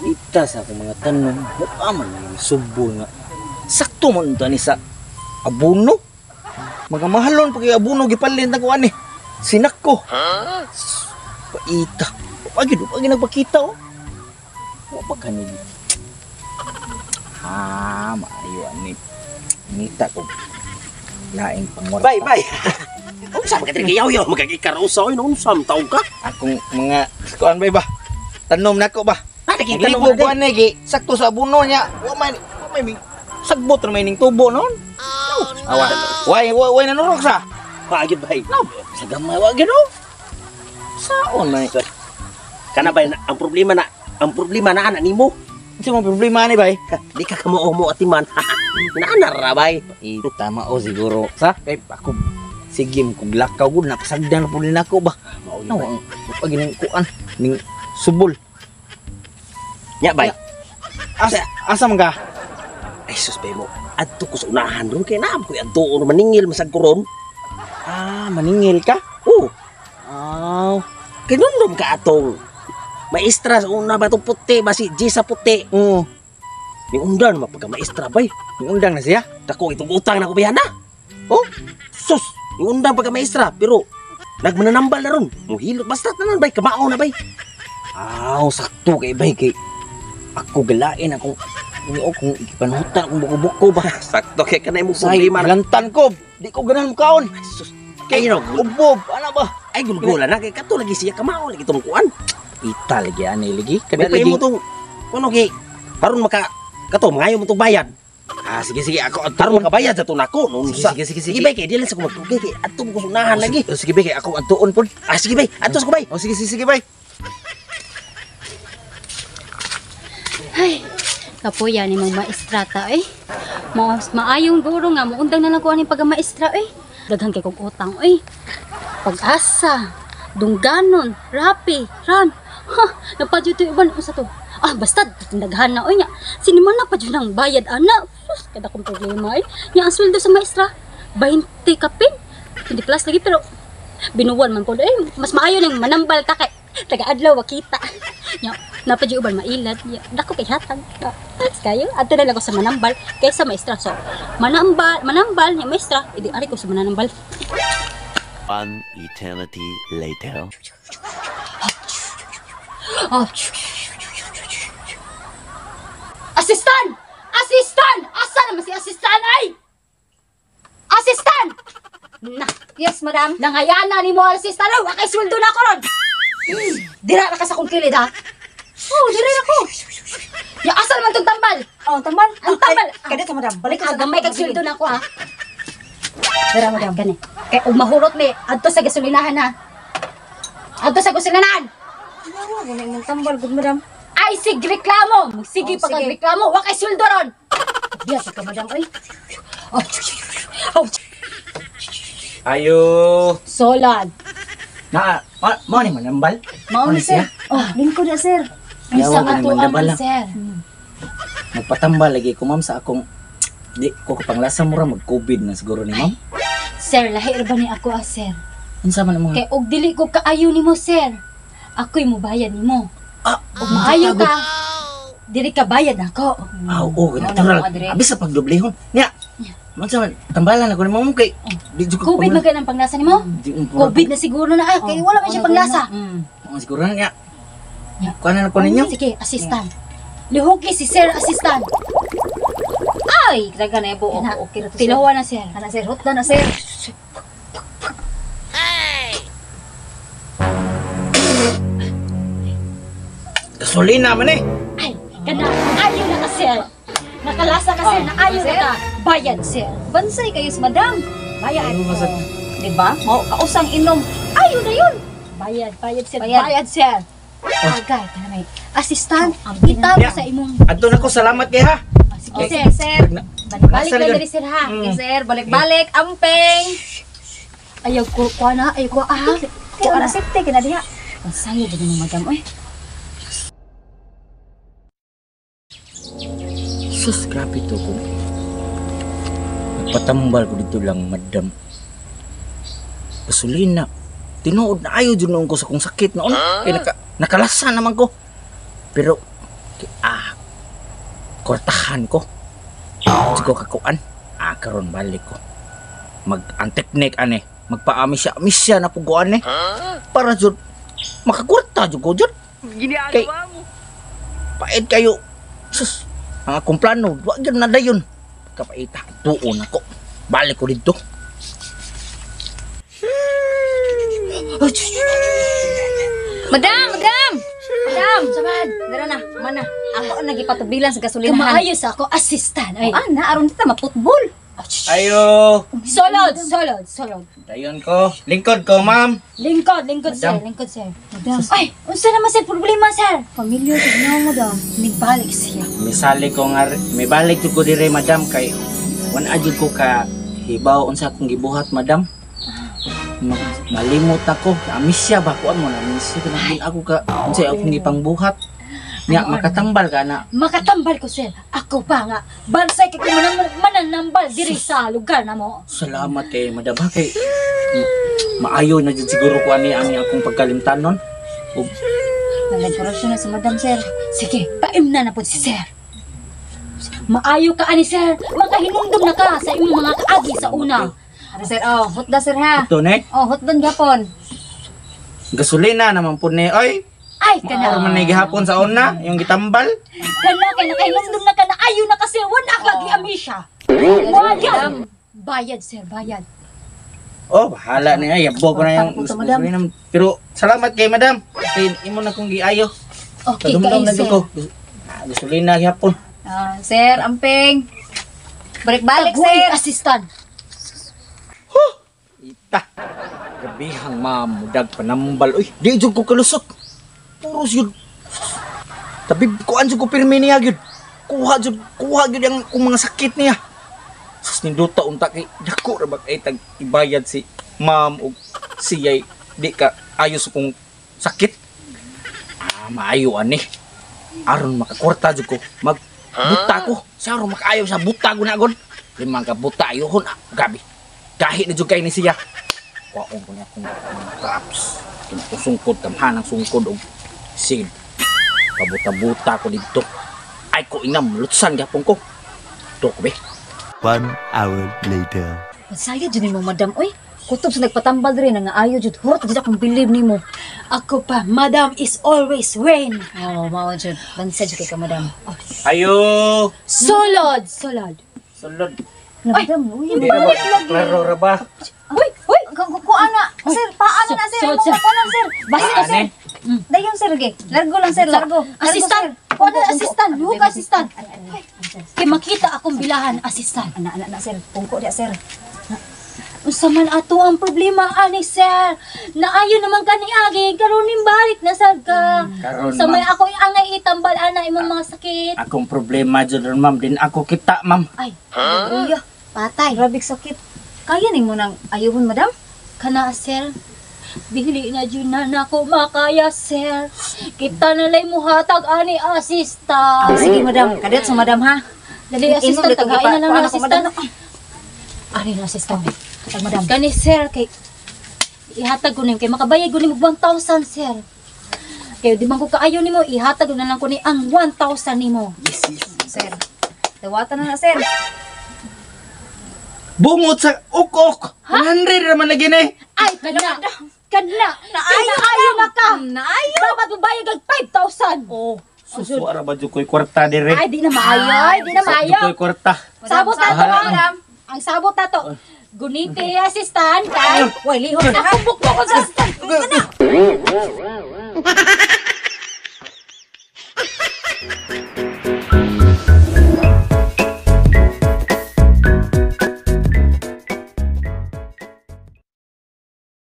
Ita sa akong mga tanom, mukha man na yung subo nga. Sakto man ito ani sa abono. Mga mahalon pag abono gipalin na ko ani. Sinak ko. Paita. Pagi do pagi nagpakita oh. Wa pa kanil. Ah, maayo ani. Ngita ko. Laing pangwarta. Bay, bay. Unsa man ka diri yaw-yaw magagikarusa oy, unsa man taw ka? Akong mga kuan bay ba? Tanom nako ba? Ah, nakita Nagligo mo ko ani gi sakto sa abono niya. Wa may sagbot ra may ning tubo noon. Awa. Way way way nanurok sa. Paagid bay. No, sa gamay wa gid oh. Saon man. Kana bay ang problema na ana nimo. Unsa man problema ani bay? Di ka kamo mo atiman. Naana ra bay. Eh, tama o siguro. Sa kay ako sige kog lakaw gud napasagdan na pud nako ba. Mao No, ang pag ning kuan ning subol. Nya bay. Asa asa man ka? Ay sus bay mo. Adto ko sa unahan ron kay naam ko adto ron maningil masag ko ron. Ah, maningil ka? Oh, Aw. kinundom ka atong maestra sa una ba tong puti ba si G sa puti. Oo. Ni undan mapagka maestra bay. Yung undang na siya. Dako itong utang na ko bayana. Oh, sus, yung undang pagka maestra pero nagmananambal na ron. Muhilot basta tanan bay kamao na bay. Aw, sakto kay bay kay ako galain akong o kung ipanutan akong buko-buko ba. Sakto kay kanay mo Say, problema na. lantan ko. Di ko ganahan mukaon. Ay, sus. Kay no, Ubob, ana ba? ay gulgula na kay kato lagi siya kamao lagi tong kuan. Ita lagi ani lagi. Kada Kada lagi. mo tong kuno kay karon maka kato mangayo mo tong bayad. Ah, sige sige ako Karon makabayad sa tunako no. Sige sige sige sige. Sige bay kay di lang sa ko magtugay kay adto ko sunahan lagi. Oh, sige bay kay ako adtuon pod. Ah sige bay, adto sa ko bay. Oh, sige sige sige bay. Ay, kapuya ni mong maestrata eh. Mas maayong guro nga muundang na lang ko aning pagamaestra eh. Daghan kay kog utang eh. Pag-asa, dungganon, rapi, ran. Ha, napadyo to uban unsa to? Ah, basta daghan na oy nya. Siniman na padyo nang bayad ana. Sus, kada kong problema eh. Nya ang sweldo sa maestra, 20 kapin. Hindi plus lagi pero binuwan man po eh. Mas maayo nang manambal ka kay taga-adlaw wa kita. Nya, napadyo uban mailad. Nya, dako kay hatag. Ah, kayo adto na lang ko sa manambal kaysa maestra. So, manambal, manambal nya maestra, idi ari ko sa mananambal. One eternity later. Oh. Assistant! Assistant! Asa naman si assistant ay? Assistant! Na, Yes, madam. nangayana ni mo assistant ay, wakay sweldo na ko ron. Dira na ka sa kong kilid ha. Oh, dira na ko. Ya asa naman tong tambal? Oh, tambal. Ang tambal. Kada to, madam. Balik ka Ah, sa gamay kag sweldo na ko ha. Dira, madam. Gani. Kay ug mahurot ni adto sa gasolinahan ha. Adto sa gasolinahan. Wala mo na imong tambal, good madam. Ay sig reklamo. Sige Oh, pa kag sige. reklamo, wa kay sweldo ron. Diya sa ka madam oy. Oh. Oh. Ayo. Solad. Na, ma, mo ni manambal. Mao ni Ano sir. siya? Oh, Lingkod na, sir. ang Yawa sa ko ni ato mandabal man lang. sir. Magpatambal lagi ko ma'am sa akong di ko kapanglasa mo ra mag-COVID na siguro ni ma'am. Sir, lahi ra ba ni ako ah, sir? Unsa man ang mga Kay og dili ko kaayo nimo sir. Ako'y mobayad nimo. Ah, Ug maayo ka. Dili ka bayad nako. Ah, oo, Mao na natural. mo, Adre. Abi sa pagdoblehon. Nya. Man sa man, tambalan ako ni ma'am kay di jud ko COVID man kay nang panglasa nimo? Di mo COVID na siguro na ah, kay wala man siya panglasa. Mga siguro na nya. Nya. Kuha na lang ko ninyo. Sige, assistant. Lihuki si sir assistant. Ay, daga na ibo. Kana, Okay, okay ra to, sir. Tilawa na sir. Kana, sir. Hotla na, sir. Gasolina man eh. Ay, kana ayo na ka sir. Nakalasa ka sir, Oh, naayo na sir. ka. Bayad sir. Bansay kayo sa madam. Bayad. Ano ba sa- Di ba? Mao kausang inom. Ayo na yun. Bayad, bayad sir. Bayad. Bayad, sir. Agay kana may assistant. Kita mo Yeah. sa imong Adto na ko, salamat kay ha. Ah, sige Oh, sir. sige, sir. Balik Nasa lang likod. diri sir ha. Sige, sir. Balik-balik. Ampeng. Ayaw ko kuha na, ayaw ko ah. Kaya na safety kina diha. Ang sayo dili mo madam oy. Sus, grabe to kung nagpatambal ko dito lang, madam. Gasolina. Tinuod na ayo jud noon ko sa kong sakit noon. Kay naka Nakalasa naman ko. Pero kwartahan ko. Di ko kakuan. Karon balik ko. Mag ang teknik ane, magpaamisya-amisya na puguan eh. Para jud makakwarta jud ko jud. Kay pait kayo. Sus, ang akong plano, wa gyud na dayon. Kapaita, tuon ako. Balik ko didto. Madam, madam. Madam, samad. Dara na, mana. Ako ang nagipatubilan sa gasolinahan. Kamaayo sa ako assistant. Ay. Ah, na aron ta maputbol. Ayo. Solod, solod, solod. Dayon ko. Lingkod ko, ma'am. Lingkod, lingkod sir, Madam. lingkod sir. Madam. Ay, unsa naman sir problema sir? Pamilya jud na madam. Nigbalik siya. Misali ko nga mibalik jud ko dire madam kay wala jud ko ka hibaw unsa akong gibuhat madam. Malimot ako, amisya ba kuan mo na amisya kanang ako ka unsa akong gipangbuhat. Nya makatambal ka na. Makatambal ko sir. Ako pa nga. Bansay kay ko mananambal diri sa lugar na mo. Salamat kay madam ha kay maayo na jud siguro ko ani ang akong pagkalimtanon. Ug Nagkorupsyon na sa madam sir. Sige, paimna na po si sir. Maayo ka ani sir. Makahinumdum na ka sa imong mga kaagi sa una. Ara sir, oh, hotda sir ha. ito ne, Oh, hotdon gapon. gasolina naman po ni oy. Ay, kana. Maor man ni gihapon sa una, yung gitambal. Kana kay nakahinumdum na ka na ayo na kasi wala ka giamisya. Bayad. Bayad sir, bayad. Oh, bahala na yan. Yabo ko na yung Pagpunta, madam. gasolina. Pero salamat kay madam. Kay imo na kong giayo. Okay Kadumdum kay na jud sir. ko. Gasolina gihapon. Ah, sir, amping. Balik-balik Taguig sir. assistant. Ita. Grabihang ma'am, mudag panambal. Uy, di jud ko kalusot. Puros yun. Tabi kuan jud ko pirmi niya gyud. Kuha jud, kuha gyud ang kung mga sakit niya. Sus ninduta unta kay dako ra ba kay tag ibayad si ma'am og siyay di ka ayos kung sakit. Maayo ani. Aron makakorta jud ko. Mag buta ko. Sa aron makaayo sa buta ko na gon. Limang ka buta ayohon. Gabi. Kahit na jud kay ni siya. Waon ko niya akong mga traps. Kinakong kamhan ang sungkod og sid. Pabuta-buta ko dito. Ay ko inam, lutsan gapon ko. Ito ko be. 1 hour later. Masaya jud nimo madam oy. Kutob sa nagpatambal diri nga ayo jud hurot jud akong bilib nimo. Ako pa, madam is always win. Oh, mao jud. Bansa jud kay ka madam. Ayo! Solod, solod. Sulod. Ay, madam, uy, Hindi na ba? Klaro ra ba? Uy, uy, ku ana. Sir, paano na sir? So, Imo sir. paano sir? Basta Paano? sir. Dayon sir ge. Largo lang sir, largo. Largo, Assistant. sir. Kuha na assistant, huwag assistant. Kay makita akong bilahan, assistant. Ana ana na sir, pungko dia sir. Unsa man ato ang problema ani sir? Naayo naman ka ni Agi, karon ning balik na sad ka. Karon, Sa may ma'am. ako angay itambal ana imong mga sakit. Akong problema jud ron, ma'am. Din ako kita, ma'am. Ay, Uy, patay. grabe sakit. Kaya nimo nang ayuhon madam? Kana sir. Dili na jud na nako makaya sir. Kita na lay muhatag ani assistant. Ah, sige madam, kadiyot sa madam ha. Dali assistant, Inom, dito, tagain na lang ipa- ng assistant. paano ko, Ani na assistant. Hatag madam. Kani sir kay ihatag ko nimo kay makabayad ko nimo 1,000 sir. Kay di man ko kaayo nimo ihatag ko na lang ko ni ang 1,000 nimo. Yes, yes. Sir. Dawatan na na sir. Bungot sa ukok. 100 naman lagi na eh. Ay kana. Kana. Naayo naayo na ka. Naayo. Dapat mobayad kag 5,000. Oh. Sus, wala ba jud ko'y kwarta dire? Ay di na maayo, ay di na maayo. Jud ko'y kwarta. Sabot na to, Bahala. madam. Ang sabot na to. Guniti assistant kay Way lihok na. Ako bukbok ko sa